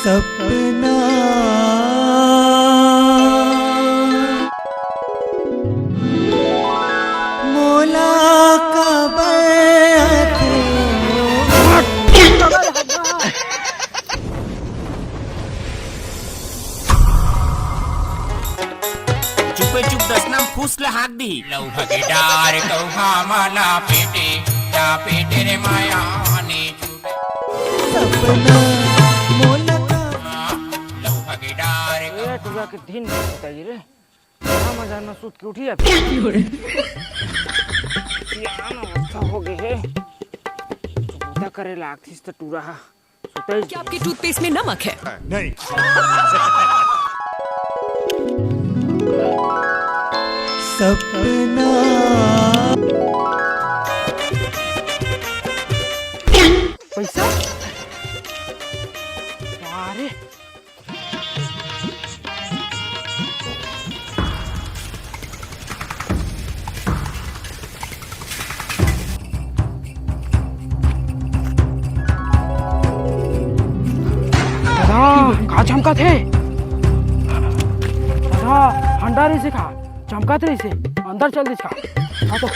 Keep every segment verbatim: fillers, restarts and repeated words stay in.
सपना मोला काबर आथे? चुपे चुप दसना फूस ले हाथ दी। लौहा के डार कौहा माला पेटे, जा पेटे रे माया ने। सपना मोला का ए, टुरा के दिन बताइए रे। बड़ा मजा न सूत के उठी अभी। सियान अवस्था हो गए हे। बूता करे लागथिस त टूरा हा। सुतई क्या आपके टूथपेस्ट में नमक है? नहीं। सपना। पैसा? अरे, दादा, का चमकत हे? दादा, हंडा रहिसे का? चमकत रहिसे, अंदर चल दिस का? हाँ तो।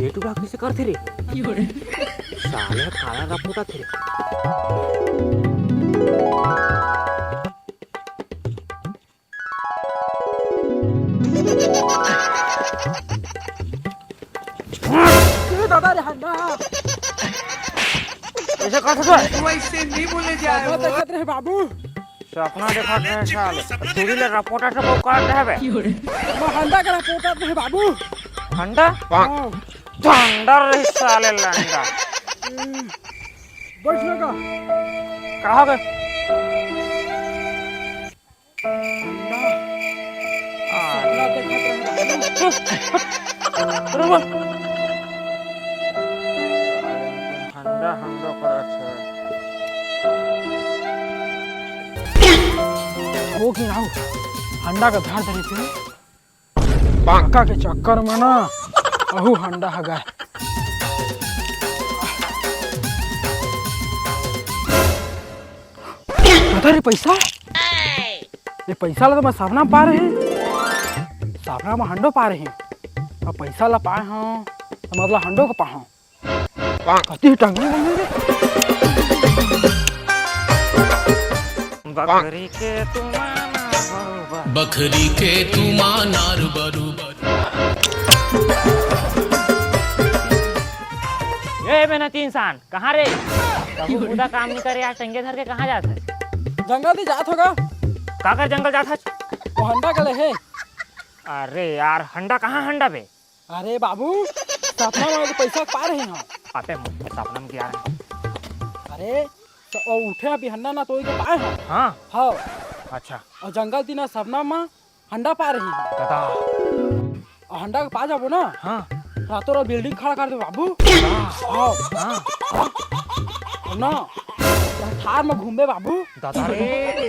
ये टुरा कइसे करथे रे? साले काला रपोटा थे रे। ए दादा रे हंडा। ऐसे कर सकते हैं? वैसे नहीं बोले जाए सपना वो। देखत रहे बाबू। सपना देखत रहे साले। दूरी ले रपोटा से वो करत रहे बे। मैं हंडा के रपोटा रहे बाबू। हंडा? हाँ। धंडर रही साले लंडा। बैठ लगा। का हो गए? हंडा देखत रहे। बरोबर। हंडा, हंडा करत है। हो कि ना हो? हंडा का धार धरे थे। काका के चक्कर में ना, अहू हंडा ह गए। पता रे पैसा? ये पैसा ला तो मैं सपना में पाए रहे। सपना में हंडो पाए रहे। अब पैसा ला पाए हूँ, तो मतलब हंडो को पाहूँ। कति टंगनी बन रे। बकरी के तुम बकरी के तुम नार बरूबर। ए मेहनती इंसान, कहाँ रे? कभू बूता काम नहीं करे, आज टंगे धर के कहाँ जात है? जंगल ती जात होगा। काकर जंगल जात है? वो हंडा गले है। अरे यार, हंडा कहाँ हंडा बे? अरे बाबू, सपना में तो पैसा पा रहे हैं। अबे मुझे सपना में क्या है? अरे, तो वो उठे अभी हंडा ना तो इके पाए हैं। हाँ। हाँ। अच्छा। और जंगल ती ना सपना में हंडा पा रही है। दादा। और हंडा के पा जाबो ना। हाँ। रातों रात बिल्डिंग खड़ा कर दे बाबू। दादा। हाँ। हाँ। और ना, थार में घूमबे बाबू। दादा रे।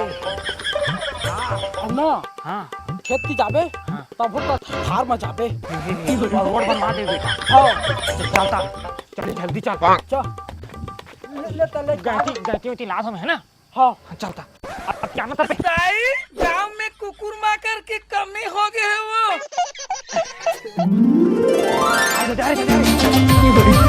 और ना, हाँ। खेत ती जाबे, हाँ। तब हो तो थार में जाबे। नहीं, नहीं, नहीं, और रोड बनवा दे बेटा। हाँ। चल, चलता। चल, जल्दी चल। चल। ले, ले, ले, ले, गैती, गैती उती लात हमें, है ना? हाँ। हाँ, चलता। अब, अब क्या मतलब है? ताई, गांव में कुकुर माकर की कमी हो गई है वो। अरे, अरे, अरे, अरे।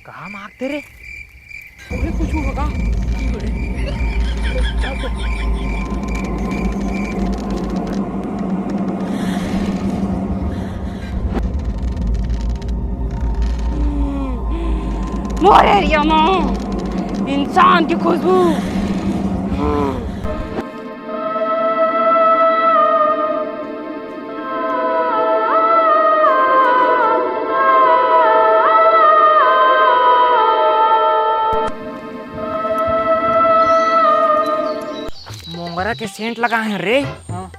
कहाँ मारते रे? ओहे कुछ होगा। चल तो। तोर एरिया म इंसान की खुशबू। मोंगरा के सेंट लगा हे रे। हाँ।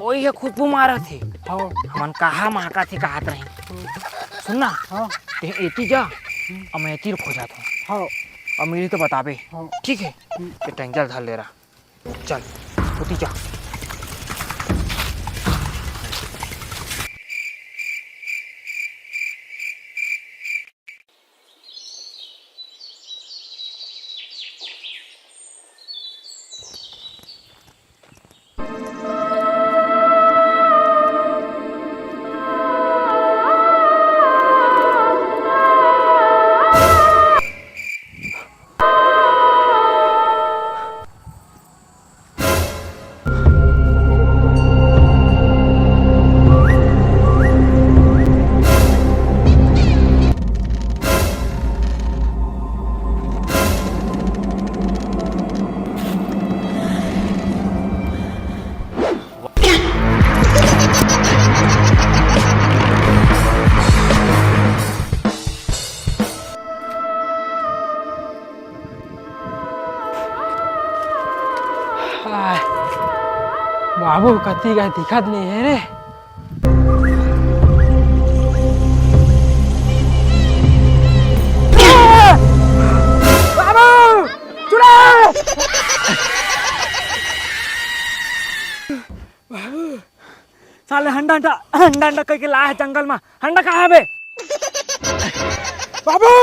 ओही ह खुशबू मारत हे। हाँ। हमन कहाँ मांगत हे कहत रही। सुन ना, हाँ। ते एती जा, हम्म। अउ मैं एती खोजत हूँ। हाँ। अउ मिली तो बताबे। हाँ। ठीक है? हम्म। ते टंगल धर ले रहा। चल, उती जा। आय, बाबू, कति का दिखत नहीं है रे। बाबू, चुरा! बाबू, साले हंडा, हंडा, हंडा, हंडा कह के लाया है जंगल में। हंडा कहाँ है बे? बाबू,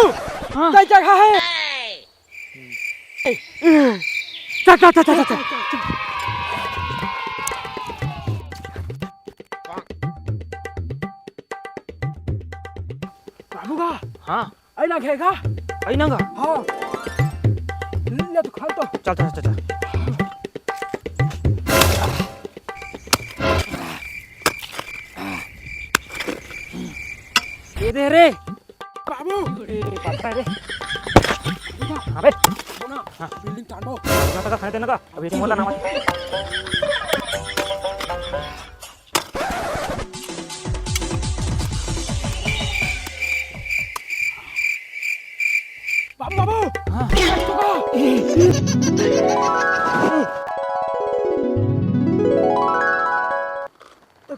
हाँ। कई जगह है? चल, चल, चल, चल, चल। बाबू का? हाँ। आई ना खेगा? आई ना गा? हाँ। ले तो खा तो। चल, चल, चल, चल। ये दे रे। बाबू। ए, पत्थर रे। अबे। सुना, हाँ। बिल्डिंग चांदो। लगा तक खाने देना का? अभी तुम बोला ना मत। बाबू, बाबू। हाँ। टुका।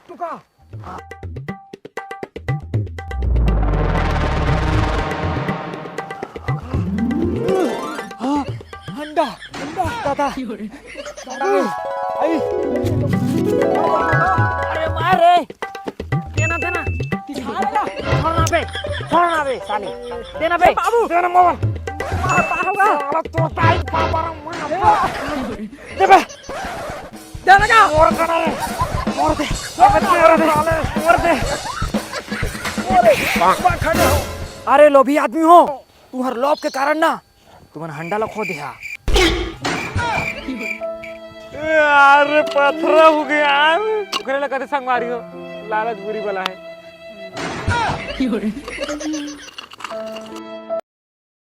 टुका। हाँ, अंडा, अंडा। दादा। दादा, आई। अरे मार रे। देना, देना। छोड़ना बे, छोड़ना बे, साले। देना बे। बाबू। देना मोबाइल। पापा होगा। साला तोर ताई पापा रे, मार। दे बे। दे लगा। मोर कना रे। मोर दे। मोर दे। मोर दे। मोर दे। अरे लोभी आदमी हो, तुम्हर लोभ के कारण ना, तुमन हंडा ला खो देहा। यार, पथरा हो गया यार। ओकरे ला कते संगवारी हो, लालच बुरी बला है।